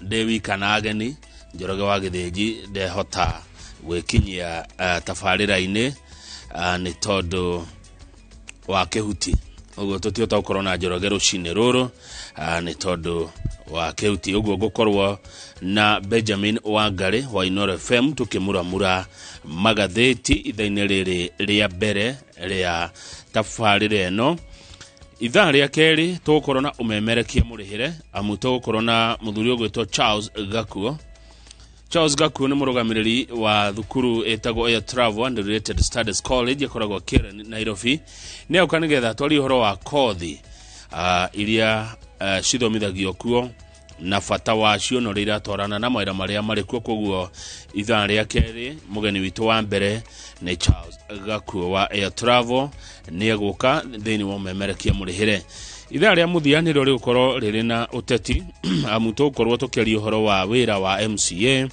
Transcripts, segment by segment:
Ndĩ wika na ageni. Njoroge wa Gĩthĩnji ndehota gwĩkinyia tabarĩra-inĩ nĩ tondũ wa kĩhuti. Ũguo tũtihota gũkorwo na Njoroge rũcinĩ rũrũ nĩ tondũ wa kĩhuti. Ũguo ngũkorwo na Benjamin Wangari wa Inoro FM tũkĩmuramura magathĩti ithaa-inĩ rĩrĩ rĩa mbere rĩa tabarĩra ĩno. Ithaa rĩa kerĩ tũgũkorwo na ũmemerekia mũrĩhĩre, amu tũgũkorwo na mũthuri ũgwĩtwo Charles Gakuo. Charles Gakuo nĩ mũrũgamĩrĩri wa thukuru ĩtagwo Air Travel and Related Studies College ĩkoragwo Karen, Nairobi. Nĩ oka nĩgetha twarie ũhoro wa kothi iria cithomithagio kuo na bata wacio na ũrĩa iratwarana na mawĩra marĩa marĩ kuo. Koguo ithaa rĩa kerĩ mũgeni witũ wa mbere nĩ Charles Gakuo wa Air Travel, nĩ egũka thĩinĩ wa ũmemerekia mũrĩhĩre. Ithaa rĩa mũthia nĩrĩo rĩgũkorwo rĩrĩ na ũteti, amu tũgũkorwo tũkĩaria ũhoro wa wĩra wa MCA,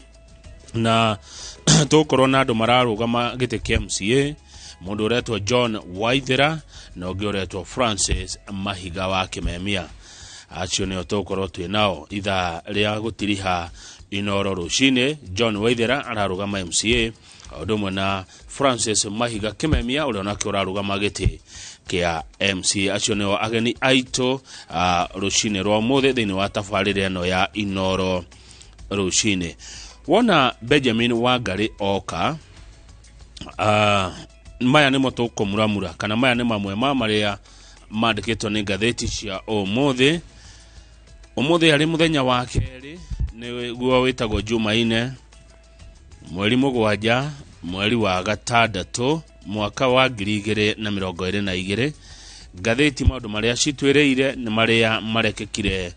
na tũgũkorwo na andũ mararũgama gĩtĩ kĩa MCA, mũndũ ũretwo John Waithera na ũngĩ ũretwo Francis Mahiga wa Kĩmemia. Acio nĩo tũgũkorwo twĩ nao ithaa rĩa gũtiriha Inoro rũcinĩ. John Waithera ararũgama MCA, o ũndũ ũmwe na Francis Mahiga Kĩmemia ũrĩa onake ũrarũgama gĩtĩ kĩa MCA. Acio nĩo ageni aitũ rũcinĩ rwa ũmũthĩ thĩinĩ wa tabarĩra ĩno ya Inoro rũcinĩ. Wona Benjamin Wangari oka, maya nĩmo tũkũmuramura, kana maya nĩ mamwe ma marĩa mandĩkĩtwo nĩ ngathĩti cia ũmũthĩ. Ũmũthĩ arĩ mũthenya wa kerĩ, nĩguo wĩtagwo Jumaine, mweri 7, mweri wa 6, mwaka wa 2022. Ngathĩti maũndũ marĩa citwĩrĩire nĩ marĩa marekĩkire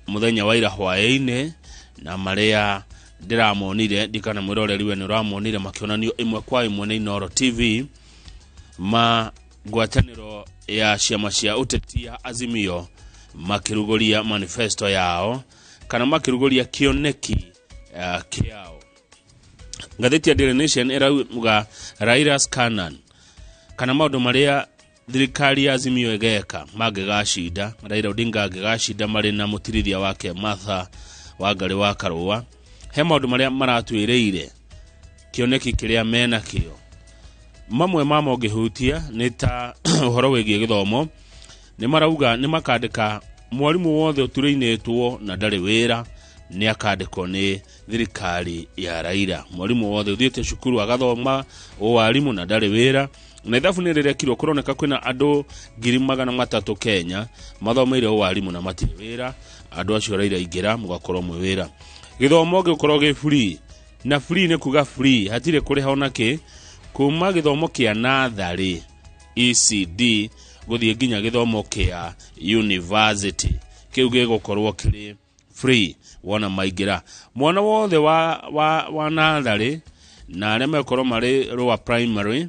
mũthenya wa ira hwaĩ-inĩ, na marĩa ndĩramonire, ndikana mwĩroreri we nĩ ũramonire makĩonanio ĩmwe kwa ĩmwe nĩ Inoro TV, ma ngwatanĩro ya ciama cia ũteti ya Azimio makĩrugũria manifesto yao, kana makĩrugũria kĩoneki kĩao. Ngathĩti ya Daily Nation ĩrauga Raila's Canaan, kana maũndũ marĩa thirikari ya Azimio ĩgeka mangĩgacinda, Raila Odinga angĩgacinda marĩ na mũtirithia wake Martha Wangari wa Karũa. He maũndũ marĩa maratwĩrĩire kĩoneki kĩrĩa menakĩo. Mamwe mamo ngĩhutia nĩ ta ũhoro wĩgiĩ gĩthomo. Nĩ marauga nĩ makandĩka mwarimũ wothe ũturĩinĩtwo na ndarĩ wĩra, nĩ akandĩkwo nĩ thirikari ya Raila. Mwarimũ wothe ũthiĩte cukuru agathoma ũwarimũ na ndarĩ wĩra. Na ithabu nĩ rĩrekirwo, kũroneka kwĩna andũ 300,000 Kenya mathomeire ũwarimũ na matirĩ wĩra. Andũ acio Raila ingĩra mũgakorwo mwĩ wĩra. Gĩthomo gĩgũkorwo gĩ free, na free nĩ kuga free, hatirĩ kũrĩha ona kĩ, kuma gĩthomo kĩa natharĩ ECD gũthiĩ nginya gĩthomo kĩa university, kĩu gĩgũkorwo kĩrĩ free. Wona maingĩra, mwana wothe wa natharĩ na arĩa megũkorwo marĩ lower primary,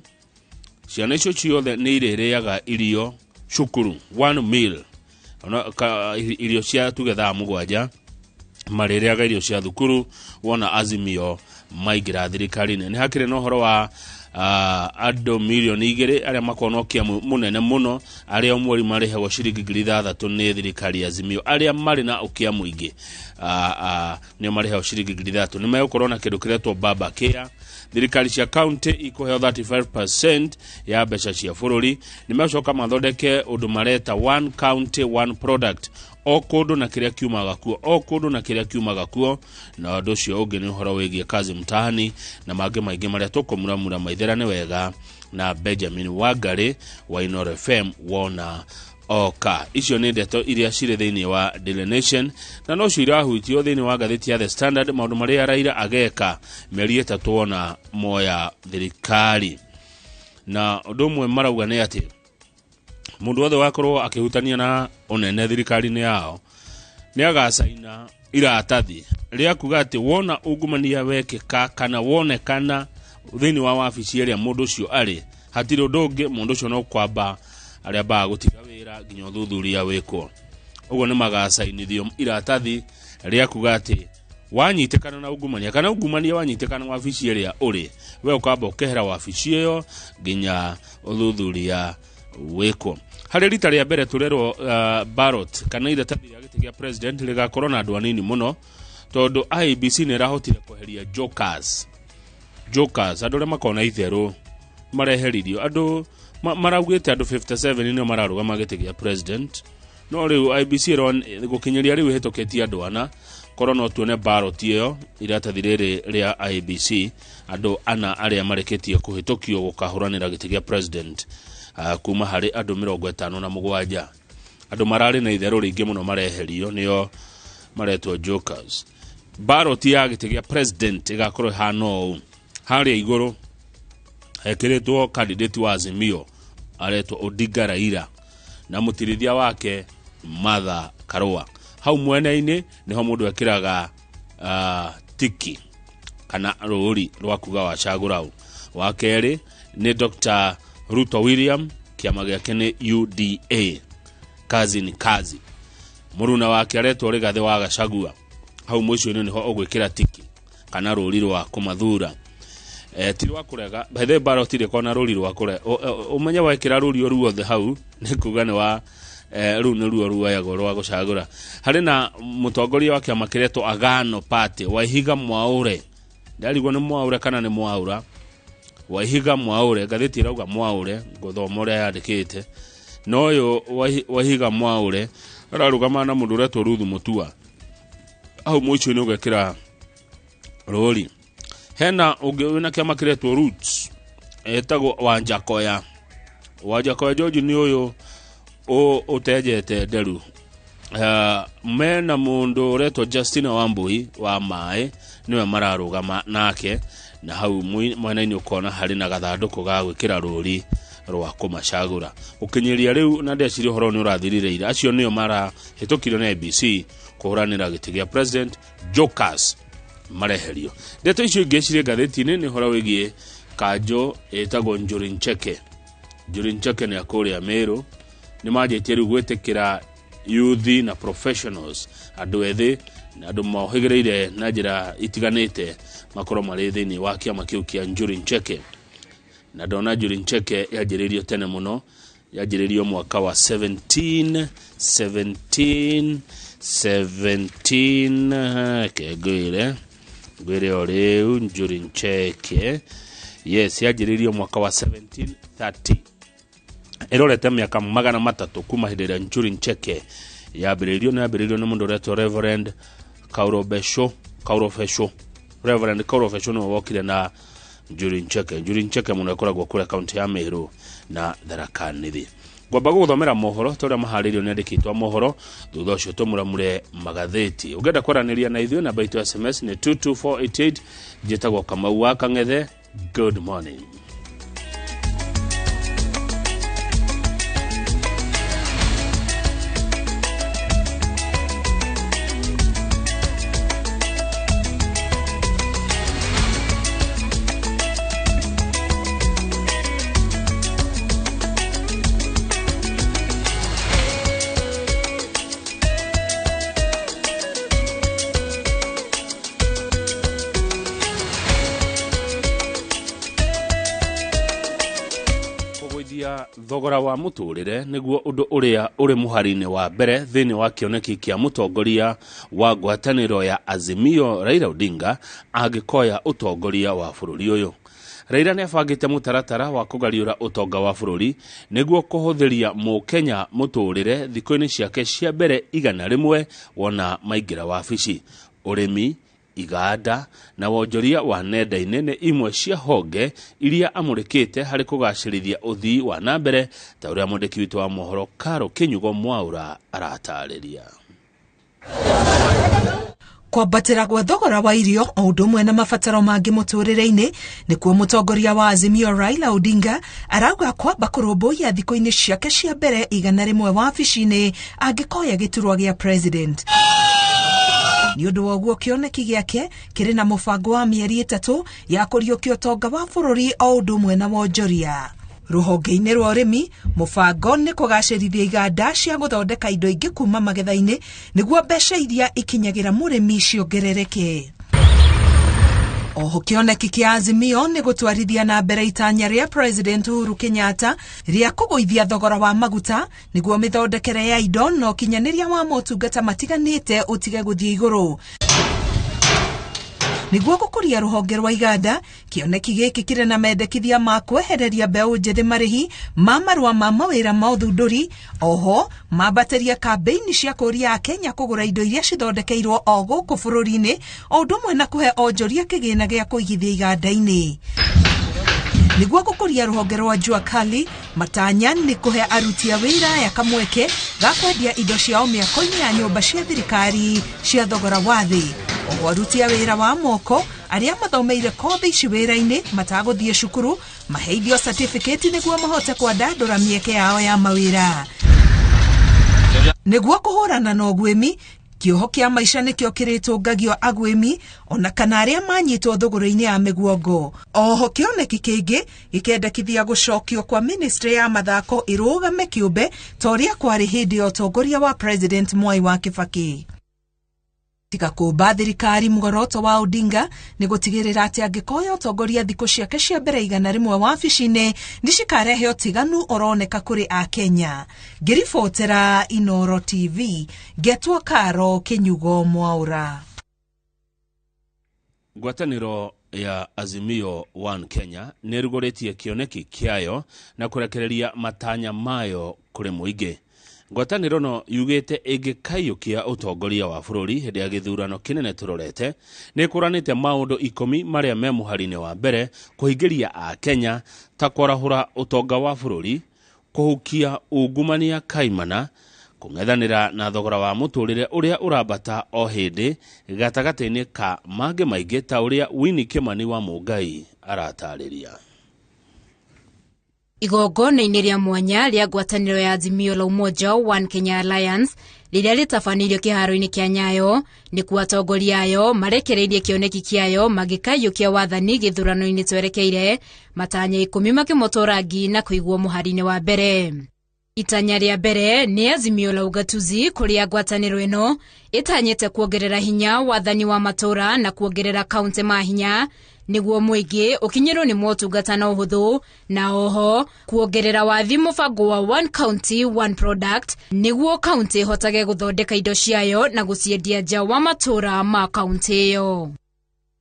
ciana icio ciothe nĩ irĩrĩaga irio cukuru, one meal. Ona, irio cia tuge thaa 7 marĩrĩaga irio cia thukuru wona Azimio maingĩra thirikari-inĩ. Nĩ hakĩrĩ na ũhoro wa andũ 2 mirioni arĩa makoragwo na ũkĩa mũnene mũno, arĩa o mweri marĩhagwo ciringi 6,000 nĩ thirikari ya Azimio. Arĩa marĩ na ũkĩa mũingĩ nĩo marĩhagwo ciringi 6,000, nĩ megũkorwo na kĩndũ kĩretwo Baba Care. Thirikari cia county ikũheo 35% ya mbeca cia bũrũri. Nĩ megũcoka mathondeke ũndũ mareta one county one product, o kũndũ na kĩrĩa kiumaga kuo, o kũndũ na kĩrĩa kiumaga kuo. Na ũndũ ũcio ũngĩ nĩ ũhoro wĩgiĩ kazi mtaani na mangĩ maingĩ marĩa tũkũmuramura maithera nĩ wega na Benjamin Wangari wa Inoro FM wona oka. Icio nĩ ndeto iria cirĩ thĩinĩ wa Daily Nation, na nocio irahutio thĩinĩ wa ngathĩti ya The Standard, maũndũ marĩa Raila ageka mĩeri 3 wona moya thirikari. Na ũndũ ũmwe marauga nĩ atĩ mũndũ wothe wakorwo akĩhutania na ũnene thirikari-inĩ yao nĩ agacaina iratathi rĩa kuga atĩ wona ungumania wekĩka kana wonekana thĩinĩ wa wabici ĩrĩa mũndũ ũcio arĩ, hatirĩ ũndũ ũngĩ, mũndũ ũcio no kwamba arĩa ambaga gũtiga wĩra nginya ũthuthuria wĩkwo. Ũguo nĩ magacainithio iratathi rĩa kuga atĩ wanyitĩkana na ungumania, kana ungumania wanyitĩkana wabici ĩrĩa ũrĩ, we ũkamba ũkehera wabici ĩyo nginya ũthuthuria wĩkwo. Harĩ rita rĩa mbere tũrerwo ballot kana iratathi rĩa gĩtĩ gĩa president rĩgakorwo na andũ anini mũno. Tondũ IEBC nĩ ĩrahotire kweheria jokers. Jokers, andũ arĩa makoragwo na itherũ mareheririo. Andũ maraugĩte andũ 57 nĩo mararũgama gĩtĩ gĩa president. No rĩu IEBC gũkinyĩria rĩu ĩhĩtũkĩtie andũ ana. Korwo no tuone ballot ĩyo iratathi rĩrĩ rĩa IEBC andũ ana arĩa marĩkĩtie kũhĩtũkio gũkahũranĩra gĩtĩ gĩa president kuma harĩ andũ 57. Andũ mararĩ na itherũ rĩingĩ mũno mareherio nĩo maretwo jokers. Ballot ya gĩtĩ gĩa president ĩgakorwo ĩhana ũũ. Harĩa igũrũ hekĩrĩtwo candidate wa Azimio aretwo Odinga Raila na mũtirithia wake Martha Karua. Hau mwena-inĩ nĩho mũndũ ekĩraga tiki kana rũri rwa kuga wacagũra ũ. Wa kerĩ nĩ Dr. Ruto William, kĩama gĩake nĩ UDA, kazi ni kazi. Mũruna wake aretwo Rigathĩ wa Gachagua. Hau mũico-inĩ nĩho ũgwĩkĩra tiki kana rũri rwa kũmathura. Ti rwa kũrega. By the way, ballot ĩrĩ na rũri rwa kũrega. Ũmenye wekĩra rũri o ruothe hau nĩ kuga nĩ wa rũu nĩ ruo ruoyagwo rwa gũcagũra. Harĩ na mũtongoria wa kĩama kĩretwo Agano Party, Waihiga Mwaure. Ndarigwo nĩ Mwaure kana nĩ Mwaura. Waihiga Mwaure, ngathĩti ĩrauga Mwaure, ngũthoma ũrĩa yandĩkĩte. No ũyũ Waihiga Mwaure ararũgama na mũndũ ũretwo Ruth Mutua. Hau mũico-inĩ ũgekĩra rũri. Hena ũngĩ wĩna kĩama kĩretwo Roots, etagwo Wanjakoya. Wanjakoya George nĩ ũyũ ũtenjete nderu. Mena mũndũ ũretwo Justina Wambui wa maĩ nĩwe mararũgama nake, na hau mwena-inĩ ũkona harĩ na gathandũkũ ga gwĩkĩra rũri rwa kũmacagũra. Gũkinyĩria rĩu na ndeciria ũhoro nĩ ũrathirire ira, acio nĩo marahĩtũkirio nĩ IEBC kũhũranĩra gĩtĩ gĩa president. Jokers mareherio. Ndeto icio ingĩ cirĩ ngathĩti-inĩ nĩ ũhoro wĩgiĩ kanjũ ĩtagwo Njuri Ncheke. Njuri Ncheke nĩ akũrĩa Meru. Nĩ manjĩtie rĩu gwĩtĩkĩra youth na professionals, andũ ethĩ na andũ mohĩgĩrĩire na njĩra itiganĩte makorwo marĩ thĩinĩ wa kĩama kĩu kĩa Njuri Ncheke. Na ndona Njuri Ncheke yanjĩrĩirio tene mũno, yanjĩrĩirio mwaka wa 17 17 17, ke ngwĩre o rĩu Njuri Ncheke, yes, yanjĩrĩirio mwaka wa 1730, ĩrorete mĩaka 300 kuma hĩndĩ ĩrĩa Njuri Ncheke yambĩrĩirio. Nĩ yambĩrĩirio nĩ mũndũ ũretwo Reverend Kaurobesho, Kaurobesho, Reverend Kaurobesho nĩwe wokire na Njuri Ncheke. Njuri Ncheke mũno ĩkoragwo kũrĩa kaunti ya Meru na Tharaka Nithi. Ngwamba gũgũthomera mohoro ta ũrĩa maharĩirio nĩ andĩki a mohoro, thutha ũcio tũmũramũre magathĩti. Ũngĩenda kwaranĩria na ithuĩ, namba itũ ya SMS nĩ 22488. Njĩtagwo Kamau wa Kang'ethe. Good morning. Kũgũithia thogora wa mũtũrĩre nĩguo ũndũ ũrĩa ũrĩ mũhari-inĩ wa mbere thĩinĩ wa kĩoneki kĩa mũtongoria wa ngwatanĩro ya Azimio Raila Odinga angĩkoya ũtongoria wa bũrũri ũyũ. Raila nĩ abangĩte mũtaratara wa kũgariũra ũtonga wa bũrũri nĩguo kũhũthĩria mũkenya mũtũrĩre thikũ-inĩ ciake cia mbere 100 wona maingĩra wabici. Ũrĩmi, iganda na wonjoria wa nenda-inĩ nĩ imwe cia honge iria amũrĩkĩte harĩ kũgacĩrithia ũthii wa na mbere, ta ũrĩa mwandĩki witũ wa mohoro Karo Kĩnyugo Mwaura aratarĩria. Kwambatĩra gwa thogora wa irio o ũndũ ũmwe na mabataro mangĩ mũtũrĩre-inĩ nĩkuo mũtongoria wa Azimio Raila Odinga arauga kwamba kũrũmbũiya thikũ-inĩ ciake cia mbere 100 wabici-inĩ angĩkoya gĩturwa gĩa president. Nĩ ũndũ wa ũguo, kĩoneki gĩake kĩrĩ na mũbango wa mĩeri 3 ya kũriũkia ũtonga wa bũrũri o ũndũ ũmwe na wonjoria. Rũhonge-inĩ rwa ũrĩmi, mũbango nĩ kũgacĩrithia iganda cia gũthondeka indo ingĩ kuma magetha-inĩ nĩguo mbeca iria ikinyagĩra mũrĩmi ciongerereke. Oho kĩoneki kĩa Azimio nĩ gũtwarithia na mbere itanya rĩa President Uhuru Kenyatta rĩa kũgũithia thogora wa maguta nĩguo mĩthondekere ya indo na ũkinyanĩria wa motungata matiganĩte ũtige gũthiĩ igũrũ. Nĩguo gũkũria rũhonge rwa iganda, kĩoneki gĩkĩ kĩrĩ na mendekithia ma kwehereria mbeũ njĩthĩ marĩhi ma marũa ma mawĩra ma ũthundũri, oho mambatĩria kambĩini cia kũria Akenya kũgũra indo iria cithondekeirwo o gũkũ bũrũri-inĩ, o ũndũ ũmwe na kũhe onjoria kĩgĩna gĩa kũigithia iganda-inĩ. Nĩguo gũkũria rũhonge rwa Jua Kali, matanya nĩ kũhe aruti a wĩra aya kamweke ga kwendia indo ciao mĩako-inĩ ya nyũmba cia thirikari cia thogora wa thĩ. Oho aruti a wĩra wa moko arĩa mathomeire kothi ici wĩra-inĩ matagũthiĩ cukuru maheithio certificate nĩguo mahote kwandandũra mĩeke yao ya mawĩra. Nĩguo kũhũrana na ũguĩmi, kĩoho kĩa maica nĩkĩo kĩrĩtũngagio aguĩmi ona kana arĩa manyitwo thũgũrĩ-inĩ ya mĩguongo. Oho kĩoneki kĩngĩ gĩkendekithia gũcokio kwa ministry ya mathako ĩrũgame kĩũmbe ta ũrĩa kwarĩ hĩndĩ ya ũtongoria wa President Mwai wa Kibaki. Tiga kũmba thirikari, muoroto wa Odinga nĩ gũtigĩrĩra atĩ angĩkoya ũtongoria thikũ ciake cia mbere 100 wabici-inĩ nĩ cikarehe ũtiganu ũroneka kũrĩ Akenya. Ngĩribotera Inoro TV, ngetwo Karo Kinyugo Mwaura. Ngwatanĩro ya Azimio One Kenya nĩ ĩrugũrĩtie kĩoneki kĩayo na kũrekereria matanya mayo kũrĩ mũingĩ. Ngwatanĩro no yugĩte ĩngĩkaiyũkia ũtongoria wa bũrũri hĩndĩ ya gĩthurano kĩnene tũrorete, nĩ ĩkũranĩte maũndũ 10 marĩa me mũhari-inĩ wa mbere kũhingĩria Akenya ta kwarahũra ũtonga wa bũrũri, kũhukia ungumania kaimana, kũng'ethanĩra na thogora wa mũtũrĩre ũrĩa ũrambata o hĩndĩ gatagatĩ-inĩ ka mangĩ maingĩ ta ũrĩa Winnie Kimani wa Mũngai aratarĩria. Igongona-inĩ rĩa mwanya rĩa ngwatanĩro ya Azimio la Umoja One Kenya Alliance rĩrĩa rĩtabanĩirio kĩharo-inĩ kĩa Nyayo, nĩkuo atongoria ayo marekereirie kĩoneki kĩayo magĩkaiyũkia wathani gĩthurano-inĩ twerekeire, matanya 10 makĩmotwo rangi na kũigwo mũhari-inĩ wa mbere. Itanya rĩa mbere nĩ Azimio la Ugatuzi, kũrĩa ngwatanĩro ĩno ĩtanyĩte kuongerera hinya wathani wa matũũra na kuongerera kaunti ma hinya nĩguo mũingĩ ũkinyĩrwo nĩ motungata na ũhũthũ, na oho kuongerera wathi mũbango wa One County One Product nĩguo kaunti ĩhotage gũthondeka indo ciayo na gũciendia nja wa matũũra ma kaunti ĩyo.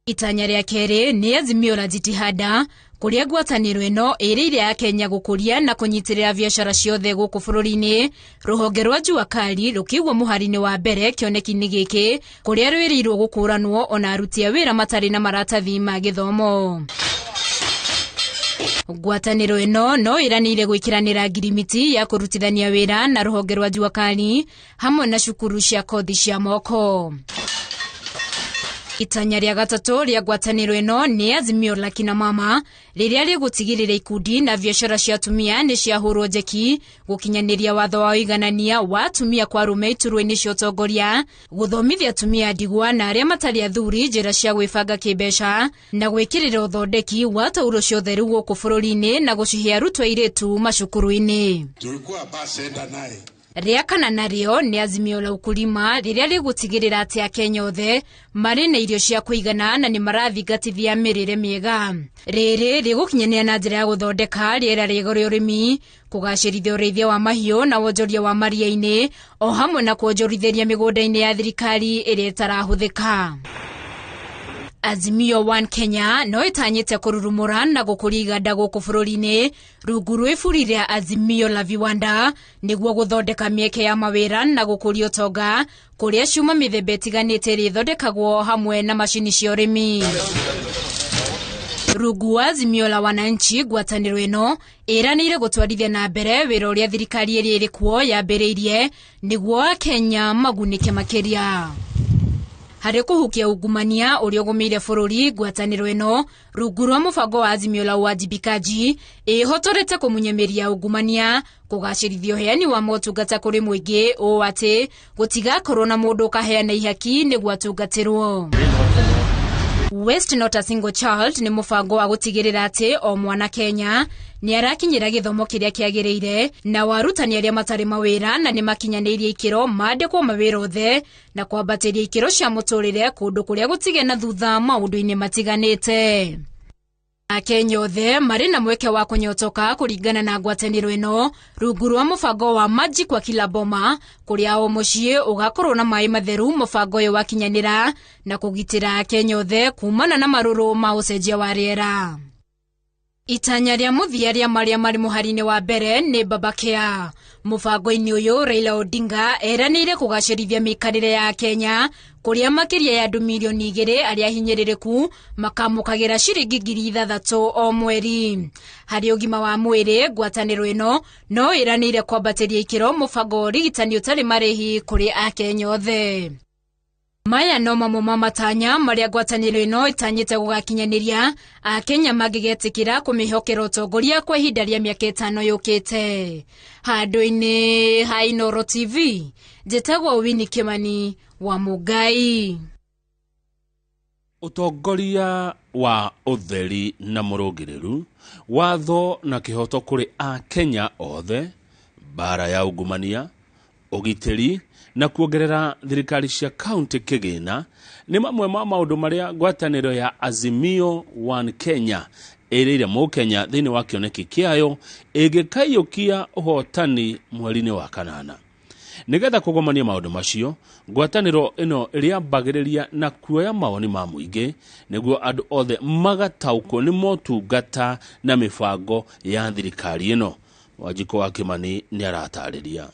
Itanya rĩa kerĩ nĩ Azimio la Jitihada, kũrĩa ngwatanĩro ĩno ĩrĩire Akenya gũkũria na kũnyitĩrĩra biacara ciothe gũkũ bũrũri-inĩ. Rũhonge rwa Jua Kali rũkĩigwo mũhari-inĩ wa mbere kĩoneki-inĩ gĩkĩ, kũrĩa rwĩrĩirwo gũkũranwo ona aruti a wĩra matarĩ na maratathi ma gĩthomo. Ngwatanĩro ĩno no ĩranĩire gwĩkĩranĩra ngirimiti ya kũrutithania wĩra na rũhonge rwa Jua Kali hamwe na cukuru cia kothi cia moko. Itanya rĩa gatatũ rĩa ngwatanĩro ĩno nĩ Azimio la Kina Mama, rĩrĩa rĩgũtigĩrĩra ikundi na biacara cia atumia nĩ ciahũrwo njeki, gũkinyanĩria watho wa ũiganania wa atumia kwa arũme iturwa-inĩ cia ũtongoria, gũthomithia atumia ndigwa na arĩa matarĩ athuri njĩra cia gwĩbanga kĩmbeca, na gwĩkĩrĩra ũthondeki wa tauro cia ũtheru gũkũ bũrũri-inĩ na gũcihe arutwo airĩtu macukuru-inĩ. Tulikuwa basi enda naye. Rĩa kana narĩo nĩ Azimio la Ukulima, rĩrĩa rĩgũtigĩrĩra atĩ Akenya othe marĩ na irio cia kũigana na nĩ marathingatithia mĩrĩre mĩega. Rĩrĩ rĩgũkinyanĩra na njĩra ya gũthondeka rĩera rĩega rĩa ũrĩmi, kũgacĩrithia ũrĩithia wa mahiũ na wonjoria wa maria-inĩ, o hamwe na kuonjorithĩria mĩgũnda-inĩ ya thirikari ĩrĩa ĩtarahũthĩka. Azimio One Kenya no ĩtanyĩte kũrurumũra na gũkũria iganda gũkũ bũrũri-inĩ rungu rwa iburi rĩa Azimio la Viwanda nĩguo gũthondeka mĩeke ya mawĩra na gũkũria ũtonga, kũrĩa cuma mĩthemba ĩtiganĩte ĩrĩthondekagwo hamwe na macini cia ũrĩmi. Rungu wa Azimio la Wananchi, ngwatanĩro ĩno ĩranĩire gũtwarithia na mbere wĩra ũrĩa thirikari ĩrĩa ĩrĩ kuo yambĩrĩirie nĩguo Akenya magunĩke makĩria. Harĩ kũhukia ungumania ũrĩa ũgũmĩire bũrũri, ngwatanĩro ĩno rungu rwa mũbango wa Azimio la Uwajibikaji ĩhotorete kũmunyamĩria ungumania, kũgacĩrithia ũheani wa motungata kũrĩ mũingĩ ũũ atĩ gũtigakorwo na mũndũ ũkaheana ihaki nĩguo atungatĩrwo. West Not a Single Child nĩ mũbango wa gũtigĩrĩra atĩ o mwana Kenya nĩ arakinyĩra gĩthomo kĩrĩa kĩagĩrĩire, na warutani arĩa matarĩ mawĩra na nĩ makinyanĩirie ikĩro mandĩkwo mawĩra othe na kwambatĩria ikĩro cia mũtũrĩre kũndũ kũrĩa gũtige na thutha maũndũ-inĩ matiganĩte. Akenya othe marĩ na mweke wa kũnyotoka kũringana na ngwatanĩro ĩno rungu rwa mũbango wa Maji kwa Kila Boma, kũrĩa o mũciĩ ũgakorwo na maĩ matheru. Mũbango ũyũ wakinyanĩra na kũgitĩra Akenya othe kumana na marũrũ ma ũcenjia wa rĩera. Itanya rĩa mũthia rĩa marĩa marĩ mũhari-inĩ wa mbere nĩ Babakea. Mũbango-inĩ ũyũ Raila Odinga eranĩire kũgacĩrithia mĩikarĩre ya Kenya, kũrĩa makĩria ya andũ 2 milioni arĩa hinyĩrĩrĩku makamũkagĩra ciringi 6,000 o mweri. Harĩ ũgima wa mwĩrĩ, ngwatanĩro ĩno no ĩranĩire kwambatĩria ikĩro mũbango wa ũrigitani ũtarĩ marĩhi kũrĩ Akenya othe. Maya no mamwe ma matanya marĩa ngwatanĩro ĩno ĩtanyĩte gũgakinyanĩria Akenya mangĩgetĩkĩra kũmĩhokera ũtongoria kwa ihinda rĩa mĩaka 5 yũkĩte. Handũ-inĩ ha Inooro TV, njĩtagwo Winnie Kimani wa Mũngai. Ũtongoria wa ũtheri na mũrũngĩrĩru, watho na kĩhoto kũrĩ Akenya othe, mbara ya ungumania, ũgitĩri na kuongerera thirikari cia kaunti kĩgĩna nĩ mamwe ma maũndũ marĩa ngwatanĩro ya Azimio One Kenya ĩrĩire mũkenya thĩinĩ wa kĩoneki kĩayo ĩngĩkaiyũkia ũhotani mweri-inĩ wa kanana. Nĩgetha kũgomania maũndũ macio, ngwatanĩro ĩno ĩrĩambagĩrĩria na kuoya mawoni ma mũingĩ nĩguo andũ othe magataũkwo nĩ motungata na mĩbango ya thirikari ĩno. Wanjikũ wa Kĩmani nĩ aratarĩria.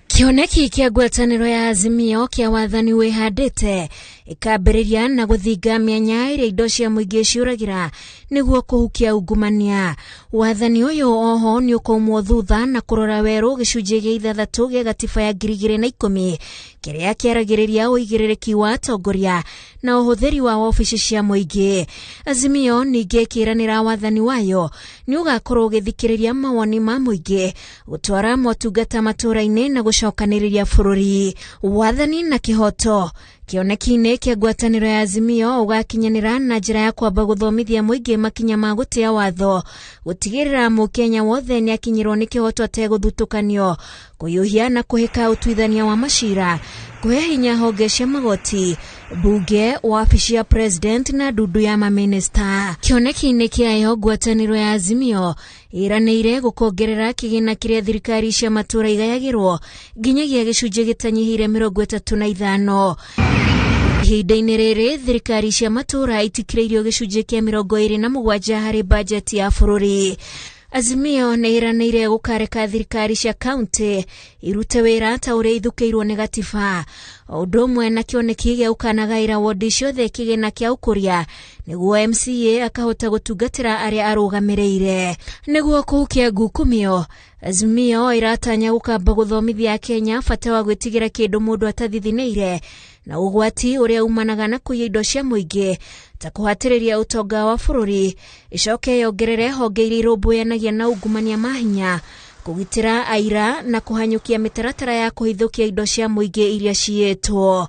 Kĩoneki kĩa ngwatanĩro ya Azimio kĩa wathani wĩhandĩte ĩkambĩrĩria na gũthinga mĩanya ĩrĩa indo cia mũingĩ ciũragĩra nĩguo kũhukia ungumania. Wathani ũyũ oho nĩ ũkaumwo thutha na kũrora werũ gĩcunjĩ gĩa ithathatũ gĩa gatiba ya 2010 kĩrĩa kĩaragĩrĩria ũigĩrĩrĩki wa atongoria na ũhũthĩri wa wabici cia mũingĩ. Azimio ningĩ ĩkĩranĩra wathani wayo nĩ ũgakorwo ũgĩthikĩrĩria mawoni ma mũingĩ, gũtwara motungata matũra-inĩ na gũcokanĩrĩria bũrũri. Wathani na kĩhoto kĩoneki-inĩ kĩa ngwatanĩro ya Azimio ũgakinyanĩra na njĩra ya kwamba gũthomithia mũingĩ makinya ma gũtĩa watho, gũtigĩrĩra mũkenya wothe nĩ akinyĩrwo nĩ kĩhoto ategũthutũkanio, kũhiũhia na kũhĩka ũtuithania wa macira, kũhe hinya honge cia magoti, bunge, wabici ya president na ndundu ya mamĩnĩsta. Kĩoneki-inĩ kĩayo, ngwatanĩro ya Azimio ĩranĩire gũkongerera kĩgĩna kĩrĩa thirikari cia matũra igayagĩrwo nginyagia gĩcunjĩ gĩtanyihĩire 35. Ihinda-inĩ rĩrĩ, thirikari cia matũra itikĩrĩirio gĩcunjĩ kĩa 27 harĩ bajeti ya bũrũri. Azimio nĩ ĩranĩire gũkareka thirikari cia kaunti irute wĩra ta ũrĩa ithukĩirwo nĩ gatiba, o ũndũ ũmwe na kĩoneki gĩa gũkanagaĩra wondi ciothe kĩgĩna kĩa ũkũria nĩguo MCA akahota gũtungatĩra arĩa arũgamĩrĩire. Nĩguo kũhukia ngukumio, Azimio ĩratanya gũkamba gũthomithia Akenya bata wa gwĩtigĩra kĩndũ mũndũ atathithinĩire na ũgwati ũrĩa umanaga na kũiya indo cia mũingĩ ta kũhatĩrĩria ũtonga wa bũrũri, ĩcoke yongerere honge iria irũmbũyanagia na ungumania mahinya, kũgitĩra aira na kũhanyũkia mĩtaratara ya kũhithũkia indo cia mũingĩ iria ciĩtwo.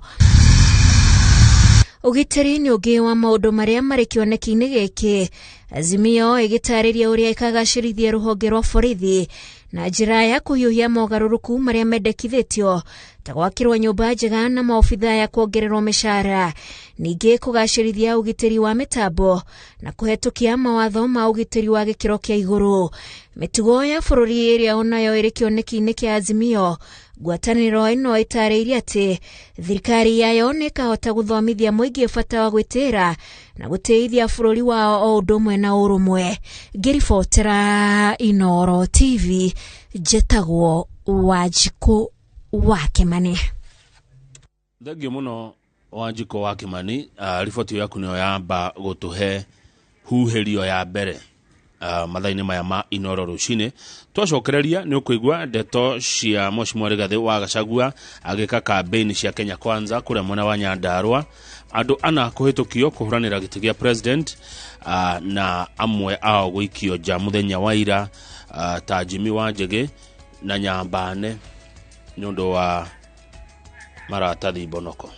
Ũgitĩri nĩ ũngĩ wa maũndũ marĩa marĩ kĩoneki-inĩ gĩkĩ, Azimio ĩgĩtarĩria ũrĩa ĩkagacĩrithia rũhonge rwa borithi na njĩra ya kũhiũhia mogarũrũku marĩa mendekithĩtio ta gwakĩrwo nyũmba njega na maobitha ya kuongererwo mĩcara, ningĩ kũgacĩrithia ũgitĩri wa mĩtambo na kũhetũkia mawatho ma ũgitĩri wa gĩkĩro kĩa igũrũ. Mĩtugo ya bũrũri ĩrĩa onayo ĩrĩ kĩoneki-inĩ kĩa Azimio, ngwatanĩro ĩno ĩtarĩirie atĩ thirikari yayo nĩ ĩkahota gũthomithia mũingĩ bata wa gwĩtĩĩra na gũtĩithia bũrũri wao o ũndũ ũmwe na ũrũmwe. Ngĩribotera Inooro TV, njĩtagwo Wanjikũ wa Kĩmani. Thengiũ mũno, Wanjikũ wa Kĩmani. Riboti ĩyo yaku nĩyo yamba gũtũhe huhĩrio ya mbere mathaa-inĩ maya ma Inoro rũcinĩ. Twacokereria nĩ ũkũigua ndeto cia Mheshimiwa Rigathĩ wa Gachagua agĩka campaign cia Kenya Kwanza kũrĩa mwena wa Nyandarua, andũ ana kũhĩtũkio kũhũranĩra gĩtĩ gĩa president, na amwe ao gũikio nja mũthenya wa ira, ta Jimmy Wanjigi na Nyambane nĩ ũndũ wa maratathi mbonoko.